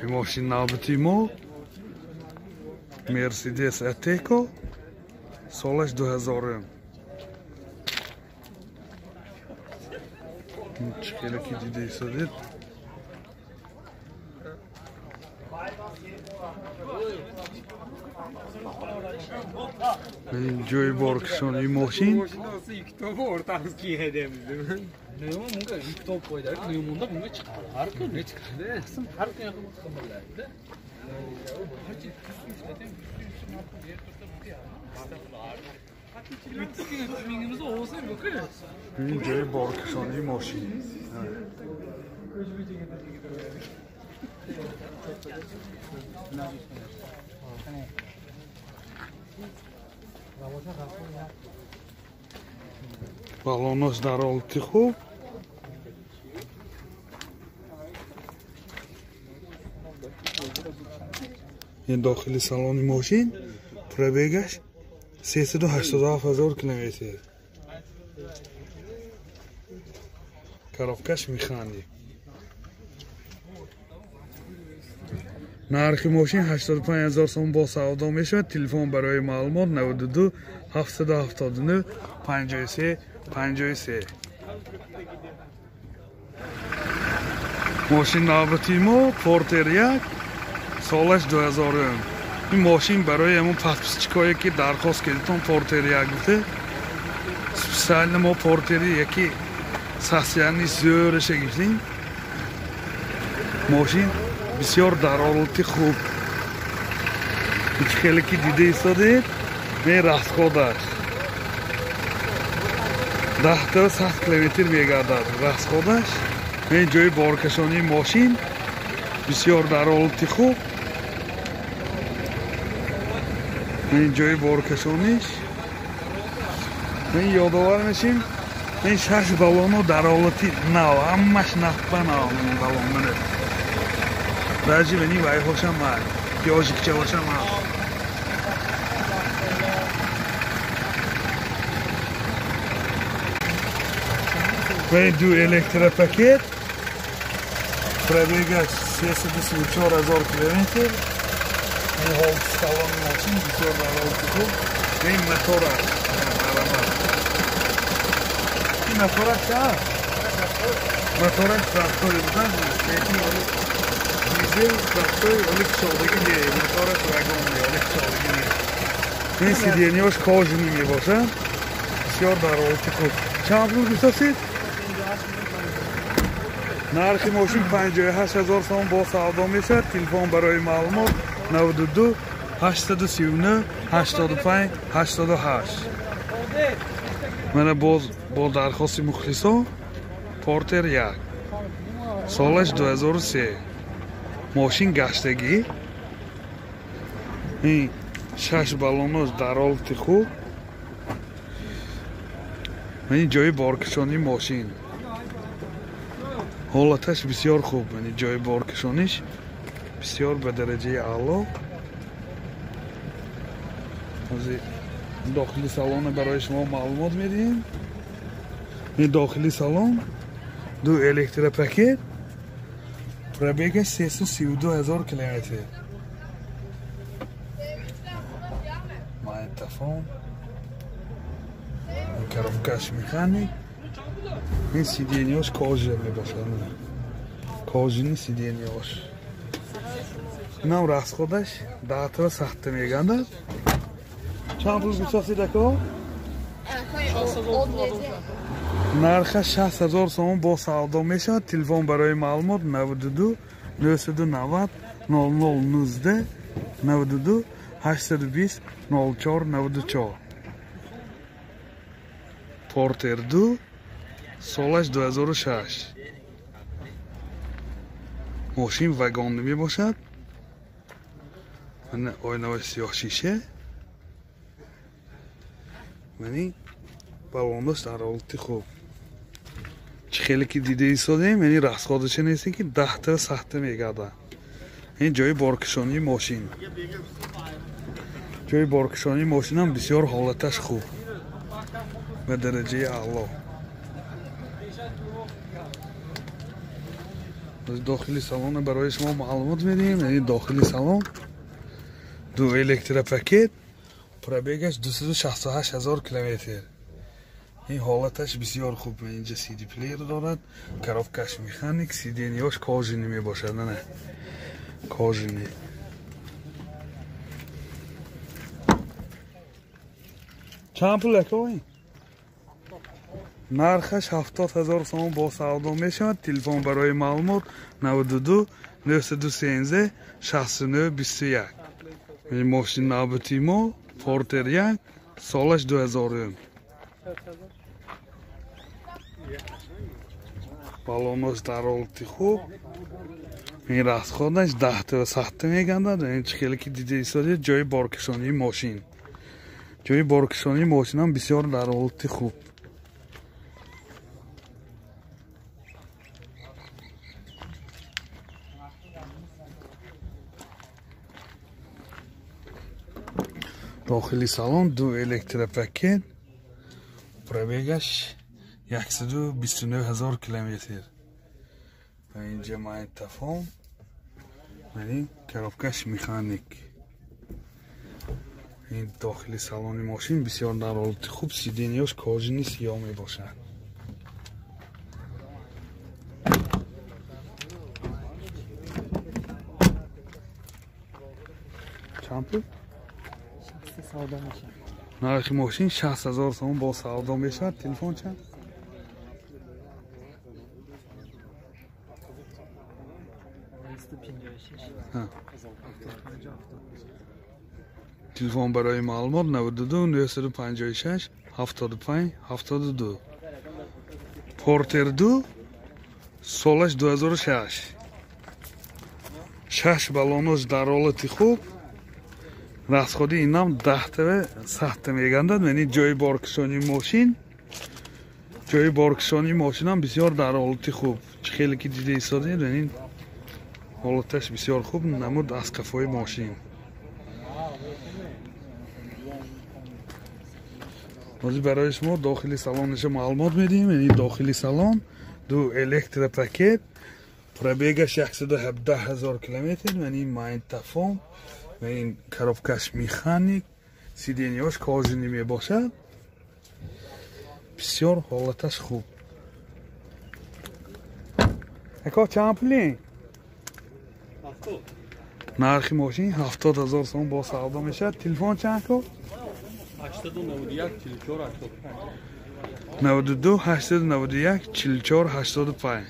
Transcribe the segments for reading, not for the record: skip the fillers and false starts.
Мошин навбати мо Мерседес Атеко, солаш 2000. Чӣ хеле ки дида истодед. Ҷои боркашонии мошин. Nima bunga yuktop qo'ydi, nima bunga chiqadi. Har kun ne chiqadi? Qism har kun yaqin qimirlaydi. Ҷои боркашонии мошин. Балонош дар ҳолати хуб. Ин дохили салони мошин, пробегаш 387 ҳазор километр. Коробкаш механик. Нархи мошин 85 ҳазор сом бо савдо мешавад. Телефон барои маълумот 92 779 53 53. Мошин навбати мо Портер 1, солаш 2000. Ин мошин барои ҳамон подписчикое ки дархост кардитон Портер 1 гуфта, специально мо Портери яки сасияни зӯраша гирифтем. Мошин бисёр дар ҳолати хуб. Хеле ки дида истодед, ме расходаш 10 та 100 километр мегардад расходаш. Ин ҷои боркашонии мошин бисёр дар ҳолати хуб. Ин ҷои боркашониш. Ин ёдовар мешим, ин 6 балоно дар ҳолати нав, ҳамаш нафба нав балон мана. Даже вани вайҳошам ҳаст, ёжикчаҳошам ҳаст. Ва ин ду электропакет, пробегаш 334 ҳазор километр. Ин ҳолати салони мошин бисёр дар ҳолати хуб. Ва ин мотораш ин мотораш ча? Мотораш трактори будан, лекин дизел трактори оли кушодагӣ не, мотораш вагон не, оли кушодагӣ не. Ин сиденьяш кожаный мебошад, бисёр дар ҳолати хуб. Чанд пул гуфтасид? Нархи мошин 58 ҳазор сом бо савдо мешавад. Телефон барои маълумот 92 839 85 88. Мана боз бо дархости мухлисо Портер 1, солаш 2003. Мошин гаштагӣ. Ин 6 балонош дар ҳолати хуб. Ин ҷои боркашонии мошин ҳолаташ бисёр хуб. Ин ҷои боркашониш бисёр ба дараҷаи аъло. Ҳозир дохили салона барои шумо маълумот медиҳем. Ин дохили салон ду электропакет, пробегаш 332 ҳазор километр. Магнитофон, коробкаш механик. Ин сиденьяш кожа мебошад, кожини сиденьяш. Инам расходаш 10 та 100 мегардад. Чанд пул гуфтасид ако? Нархаш 60 ҳазор сомон бо савдо мешавад. Телефон барои маълумот 92 990 00 19 92 820 04 94. Портер 2, солаш 2006. Мошин вагонӣ мебошад. Мана оинаҳои сиёҳ шиша. Мани балонош дар ҳолати хуб. Чӣ хеле ки дида истодем, яъне расходаша нестем ки 10 та 100 мегардад. Ин ҷои боркашонии мошин. Ҷои боркашонии мошинам бисёр ҳолаташ хуб, ба дараҷаи аъло. Дохили салон барои шумо маълумот медиҳем. Яъне дохили салон ду электропакет, пробегаш 268 ҳазор километр. Ин ҳолаташ бисёр хуб. Инҷа CD плеер дорад, коробкаш механик, сиденьяш кожаный мебошад. На, кожаный. Чанд пул ака ин? Нархаш 70 ҳазор сомон бо савдо мешавад. Телефон барои маълумот 92 913 69 21. Ин мошин навбати мо Портер 1, солаш 2000. Балонош дар ҳолати хуб. Ин расходаш 10 та сахта мегардад. Ин чӣ хеле ки дида истодед, ҷои боркашонии мошин. Ҷои боркашонии мошинам бисёр дар ҳолати хуб. Дохили салон ду электропакет, пробегаш 129 ҳазор километр. Ва инҷа магнитофон, ин коробкаш механик. Ин дохили салони мошин бисёр дар ҳолати хуб, сиденьяш кожаный сиёҳ мебошад. Чанд пул? Нархи мошин 60 ҳазор сомон бо савдо мешавад. Телефон чанд? Телефон барои маълумот 92 956 75 72. Портер 2, солаш 2006. 6 балонош дар ҳолати хуб. Расходи инам 10 та сахта мегардад. Яъне ҷои боркашонии мошин, ҷои боркашонии мошинам бисёр дар ҳолати хуб. Чӣ хеле ки дида истодед, яъне ҳолаташ бисёр хуб намуд аз қафои мошин. Ҳозир барои шумо дохили салонаша маълумот медиҳем. Яъне дохили салон ду электропакет, пробегаш 117 ҳазор километр, яъне магнитофон, ин коробкаш механик, сиденьяш кожаный мебошад. Бисёр ҳолаташ хуб. Ака чанд пулин? Нархи мошин 70 ҳазор сомон бо савдо мешавад. Телефон чанд ко? 891 44 85. 92 891 44 85.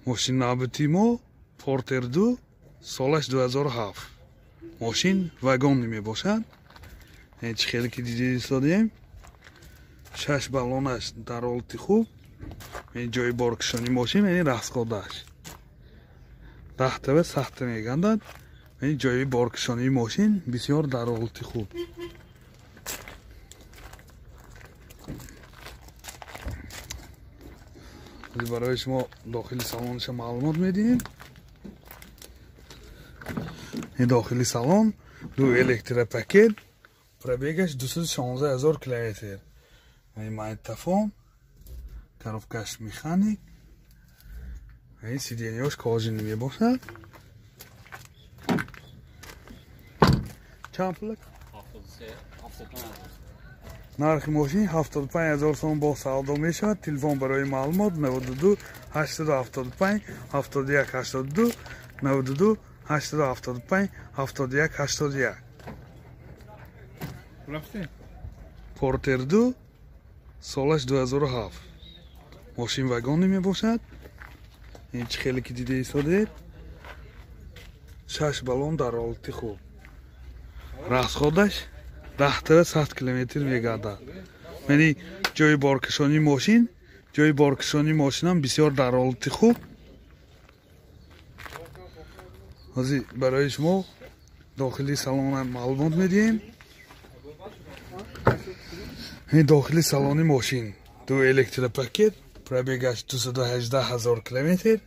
Мошин навбати мо Портер 2, солаш 2007. Мошин вагонӣ мебошад. Чӣ хеле ки дида истодем, 6 балонаш дар ҳолати хуб. Ҷои боркашонии мошин, яъне расходаш 10 та сахта мегардад. Ҷои боркашонии мошин бисёр дар ҳолати хуб. Барои шумо дохили салонаша маълумот медиҳем. Дохили салон ду электропакет, пробегаш 216 ҳазор километр. Магнитофон, коробкаш механик, сиденьяш кожаный мебошад. Чанд пул? Нархи мошин 75 ҳазор сомон бо савдо мешавад. Телефон барои маълумот 92 875 71 82, 92 875 71 81. Портер 2, солаш 2007. Мошин вагонӣ мебошад. Ин чӣ хеле ки дида истодед, 6 балон дар ҳолати хуб. Расходаш 10 та 100 километр мегардад. Яъне ҷои боркашонии мошин, ҷои боркашонии мошинам бисёр дар ҳолати хуб. Ҳозир барои шумо дохили салона маълумот медиҳем. Ин дохили салони мошин ду электропакет, пробегаш 218 ҳазор километр,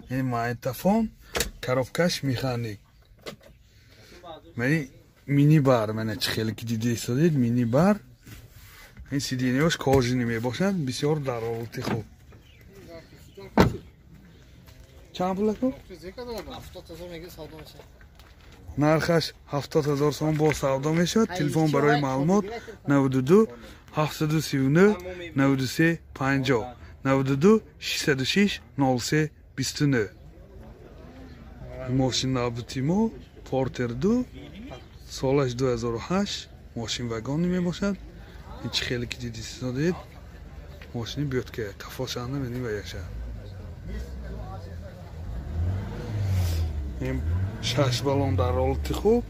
ин магнитофон, коробкаш механик. Мани мини бар, мана чӣ хеле ки дида истодед, мини бар. Ин сиденьяш кожаный мебошад, бисёр дар ҳолати хуб. Чанд пул аку? Нархаш 70 000 сом бо савдо мешавад. Телефон барои маълумот 92 739 93 50 92 606 03 29. Мошин навбати мо Портер 2 солаш 2008 мошин вагони мебошад. Ин чӣ хеле ки диди содед мошини биёд ки қафошанда менӣ ва яша. Ин 6 балон дар ҳолати хуб.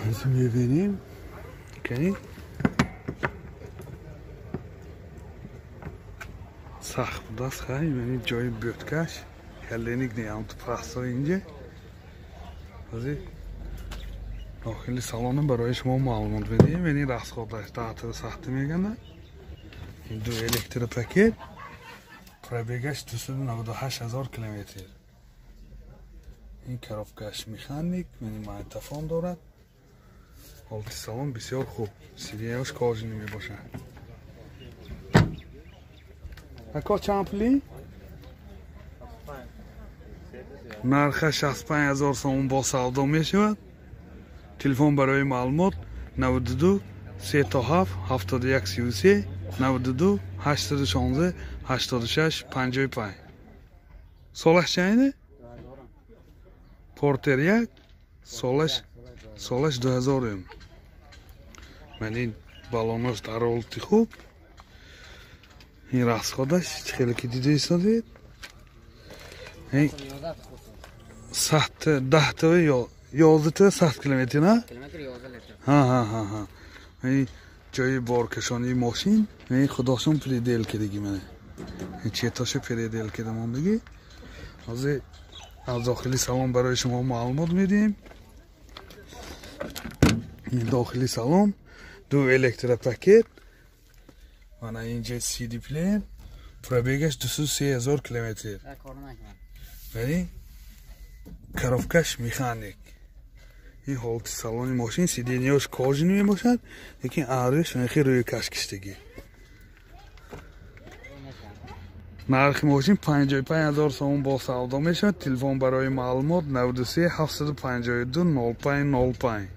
Аз мебинем кани сахт будааст хай мени ҷои бӯткаш каленик неам ту паҳсо инҷа. Ҳозир дохили салонам барои шумо маълумот медиҳем. Ини расходаш даҳта сахта мегана. Ин ду электропакет пробегаш 298 000 километр. Ин коробкаш механик, мени магнитофон дорад. Ҳолати салон бисёр хуб. Сиденьяш кожаный мебошад. Ако чанд пули? Нархаш 65 000 сомон бо савдо мешавад. Телефон барои маълумот 92 37 71 33 92 816 86 55. Солаш чанд? Портер 1 солаш 2000. Ман ин балонаш дар ҳолати хуб. Ин расходаш чӣ хеле ки дида истодед. Ин 10 та 11 та 100 километр на? Километр 11 литр. Ҳа. Ин ҷои боркашонии мошин, ин худошон предел кардагӣ мана. Ин четаша предел карда мондагӣ. Ҳозир аз дохили салон барои шумо маълумот медиҳем. Ин дохили салон ду электропакет. Мана инҷа CD плеер, пробегаш 203 000 километр. Вале коробкаш механик. Ин ҳолати салони мошин сиденьяш кожаный мебошад, лекин ариш хеле рӯи каш киштагӣ. Нархи мошин 55 000 сомон бо савдо мешавад. Телефон барои маълумот 93 752 05 05.